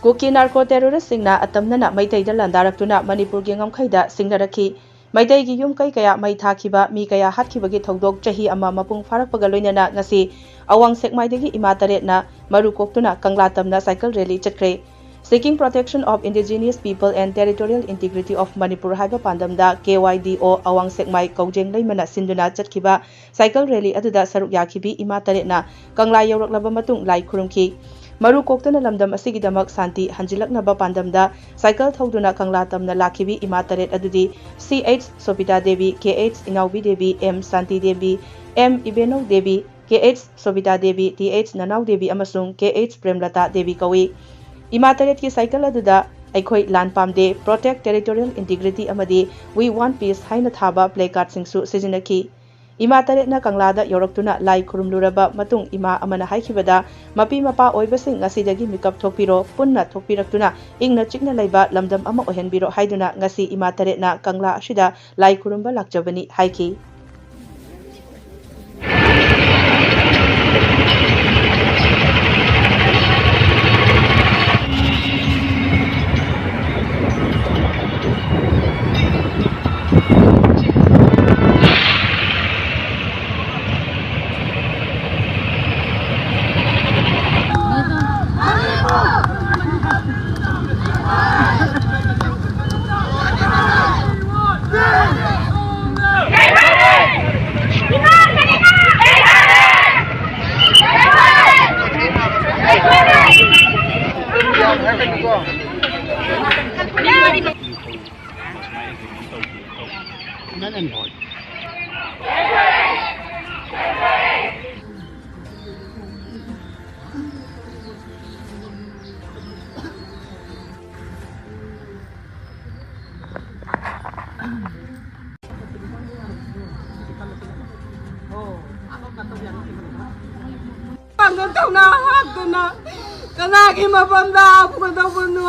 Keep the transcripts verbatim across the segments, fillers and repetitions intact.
ꯀꯨꯀꯤ narco ꯇꯦꯔꯣꯔꯤꯁꯁꯤꯡꯅ ꯑꯇꯝꯅꯅ ꯃꯩꯇꯩꯗ ꯂꯥꯟꯗꯥꯔꯛꯇꯨꯅ ꯃꯅꯤꯄꯨꯔꯒꯤ ꯉꯝꯈꯩꯗ ꯁꯤꯡꯅꯔꯛꯈꯤ꯫ ꯃꯩꯇꯩꯒꯤ ꯌꯨꯝ ꯀꯩ ꯀꯌꯥ ꯃꯩ ꯊꯥꯈꯤꯕ, ꯃꯤ ꯀꯌꯥ ꯍꯥꯠꯈꯤꯕꯒꯤ ꯊꯧꯗꯣꯛ ꯆꯍꯤ ꯑꯃ ꯃꯄꯨꯡ ꯐꯥꯔꯛꯄꯒ ꯂꯣꯏꯅꯅ ꯉꯁꯤ ꯑꯋꯥꯡ ꯁꯦꯛꯃꯥꯏꯗꯒꯤ ꯏꯃꯥ ꯇꯔꯦꯠꯅ ꯃꯔꯨ ꯀꯣꯛꯇꯨꯅ ꯀꯪꯂꯥ ꯇꯝꯅ ꯁꯥꯏꯀꯜ ꯔꯦꯂꯤ ꯆꯠꯈ꯭ꯔꯦ꯫ Seeking Protection of Indigenous People and Territorial Integrity of Manipur ꯍꯥꯏꯕ ꯄꯥꯟꯗꯝꯗ ꯀꯦ ꯋꯥꯏ ꯗꯤ ꯑꯣ ꯑꯋꯥꯡ ꯁꯦꯛꯃꯥꯏ ꯀꯧꯖꯦꯡ ꯂꯩꯃꯅ ꯁꯤꯟꯗꯨꯅ ꯆꯠꯈꯤꯕ ꯁꯥꯏꯀꯜ ꯔꯦꯂꯤ ꯑꯗꯨꯗ ꯁꯔꯨꯛ ꯌꯥꯈꯤꯕꯤ ꯏꯃꯥ ꯇꯔꯦꯠꯅ ꯀꯪꯂꯥ ꯌꯧꯔꯛꯂꯕ ꯃꯇꯨꯡ ꯂꯥꯏ ꯈꯨꯔꯨꯝꯈꯤ꯫ ꯃꯔꯨ ꯀꯣꯛꯇꯨꯅ ꯂꯝꯗꯝ ꯑꯁꯤꯒꯤꯗꯃꯛ ꯁꯥꯟꯇꯤ ꯍꯟꯖꯤꯜꯂꯛꯅꯕ ꯄꯥꯟꯗꯝꯗ ꯁꯥꯏꯀꯜ ꯊꯧꯗꯨꯅ ꯀꯪꯂꯥ ꯇꯝꯅ ꯂꯥꯛꯈꯤꯕꯤ ꯏꯃꯥ ꯇꯔꯦꯠ ꯑꯗꯨꯗꯤ ꯁꯤ ꯑꯩꯆ ꯁꯣꯕꯤꯇꯥ ꯗꯦꯕꯤ, ꯀꯦ ꯑꯩꯆ ꯏꯅꯥꯎꯕꯤ ꯗꯦꯕꯤ, ꯑꯦꯝ ꯁꯥꯟꯇꯤ ꯗꯦꯕꯤ, ꯑꯦꯝ ꯏꯕꯦꯅꯧ ꯗꯦꯕꯤ, ꯀꯦ ꯑꯩꯆ ꯁꯣꯕꯤꯇꯥ ꯗꯦꯕꯤ, ꯇꯤ ꯑꯩꯆ ꯅꯅꯥꯎ ꯗꯦꯕꯤ ꯑꯃꯁꯨꯡ ꯀꯦ ꯑꯩꯆ ꯄ꯭ꯔꯦꯝꯂꯇꯥ ꯗꯦꯕꯤ ꯀꯧꯏ꯫ ꯏꯃꯥ ꯇꯔꯦꯠꯀꯤ ꯁꯥꯏꯀꯜ ꯑꯗꯨꯗ "ꯑꯩꯈꯣꯏ ꯂꯥꯟ ꯄꯥꯝꯗꯦ", "Protect Territorial Integrity" ꯑꯃꯗꯤ "We Want Peace" ꯍꯥꯏꯅ ꯊꯥꯕ ꯄ꯭ꯂꯦ ꯀꯥꯔꯗꯁꯤꯡꯁꯨ ꯁꯤꯖꯤꯟꯅꯈꯤ꯫ ꯏꯃꯥ ꯇꯔꯦꯠꯅ ꯀꯪꯂꯥꯗ ꯌꯧꯔꯛꯇꯨꯅ ꯂꯥꯏ ꯈꯨꯔꯨꯝꯂꯨꯔꯕ ꯃꯇꯨꯡ ꯏꯃꯥ ꯑꯃꯅ ꯍꯥꯏꯈꯤꯕꯗ, "ꯃꯄꯤ ꯃꯄꯥ ꯑꯣꯏꯕꯁꯤꯡ ꯉꯁꯤꯗꯒꯤ ꯃꯤꯀꯞ ꯊꯣꯛꯄꯤꯔꯣ, ꯄꯨꯟꯅ ꯊꯣꯛꯄꯤꯔꯛꯇꯨꯅ ꯏꯪꯅ ꯆꯤꯛꯅ ꯂꯩꯕ ꯂꯝꯗꯝ ꯑꯃ ꯑꯣꯏꯍꯟꯕꯤꯔꯣ" ꯍꯥꯏꯗꯨꯅ ꯉꯁꯤ ꯏꯃꯥ ꯇꯔꯦꯠꯅ ꯀꯪꯂꯥ ꯑꯁꯤꯗ ꯂꯥꯏ ꯈꯨꯔꯨꯝꯕ ꯂꯥꯛꯆꯕꯅꯤ ꯍꯥꯏꯈꯤ꯫ ꯄꯥꯡꯒꯜ ꯊꯧꯅꯥ ꯍꯥꯞꯇꯨꯅ ꯀꯅꯥꯒꯤ ꯃꯐꯝꯗ ꯍꯥꯞꯀꯗꯧꯕꯅꯣ?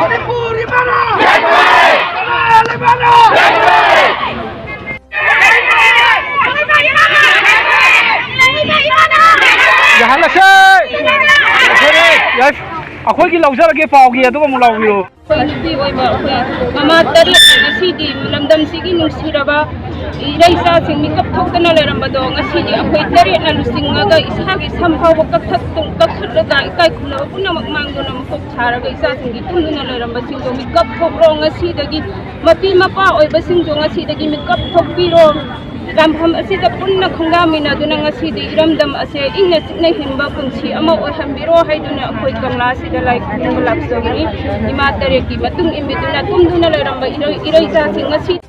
ꯃꯅꯤꯄꯨꯔꯒꯤ ꯃꯔꯥ! ꯀꯅꯥ ꯂꯩꯕꯅꯣ? ꯑꯩꯈꯣꯏꯒꯤ ꯂꯧꯖꯔꯒꯦ ꯄꯥꯎꯒꯤ, ꯑꯗꯨꯒ ꯑꯃꯨꯛ ꯂꯥꯎꯕꯤꯔꯣ꯫ ꯑꯩꯈꯣꯏ ꯅꯨꯄꯤ ꯑꯣꯏꯕ ꯑꯩꯈꯣꯏ ꯃꯃꯥ ꯇꯔꯦꯠꯅ ꯉꯁꯤꯗꯤ ꯂꯝꯗꯝꯁꯤꯒꯤ ꯅꯨꯡꯁꯤꯔꯕ ꯏꯔꯩꯆꯥꯁꯤꯡ ꯃꯤꯀꯞ ꯊꯣꯛꯇꯅ ꯂꯩꯔꯝꯕꯗꯣ ꯉꯁꯤꯗꯤ ꯑꯩꯈꯣꯏ ꯇꯔꯦꯠꯅ ꯂꯨꯆꯤꯡꯉꯒ ꯏꯁꯥꯒꯤ ꯁꯝ ꯐꯥꯎꯕ ꯀꯛꯊꯠ-, ꯀꯛꯊꯠꯂꯒ ꯏꯀꯥꯏ ꯈꯨꯝꯅꯕ ꯄꯨꯝꯅꯃꯛ ꯃꯥꯡꯗꯨꯅ ꯃꯀꯣꯛ ꯊꯥꯔꯒ ꯏꯆꯥꯁꯤꯡꯒꯤ ꯇꯨꯝꯗꯨꯅ ꯂꯩꯔꯝꯕꯁꯤꯡꯗꯣ ꯃꯤꯀꯞ ꯊꯣꯛꯂꯣ꯫ ꯉꯁꯤꯗꯒꯤ ꯃꯄꯤ ꯃꯄꯥ ꯑꯣꯏꯕꯁꯤꯡꯁꯨ ꯉꯁꯤꯗꯒꯤ ꯃꯤꯀꯞ ꯊꯣꯛꯄꯤꯔꯣ꯫ ꯂꯥꯟꯐꯝ ꯑꯁꯤꯗ ꯄꯨꯟꯅ ꯈꯣꯡꯗꯥꯃꯤꯟꯅꯗꯨꯅ ꯉꯁꯤꯗꯤ ꯏꯔꯝꯗꯝ ꯑꯁꯦ ꯏꯪꯅ ꯆꯤꯛꯅ ꯍꯤꯡꯕ ꯄꯨꯟꯁꯤ ꯑꯃ ꯑꯣꯏꯍꯟꯕꯤꯔꯣ ꯍꯥꯏꯗꯨꯅ ꯑꯩꯈꯣꯏ ꯀꯪꯂꯥꯁꯤꯗ ꯂꯥꯏ ꯈꯨꯔꯨꯝꯕ ꯂꯥꯛꯆꯕꯅꯤ꯫ ꯏꯃꯥ ꯇꯔꯦꯠꯀꯤ ꯃꯇꯨꯡ ꯏꯟꯕꯤꯗꯨꯅ ꯇꯨꯝꯗꯨꯅ ꯂꯩꯔꯝꯕ ꯏꯔꯩ-, ꯏꯔꯩꯆꯥꯁꯤꯡ ꯉꯁꯤ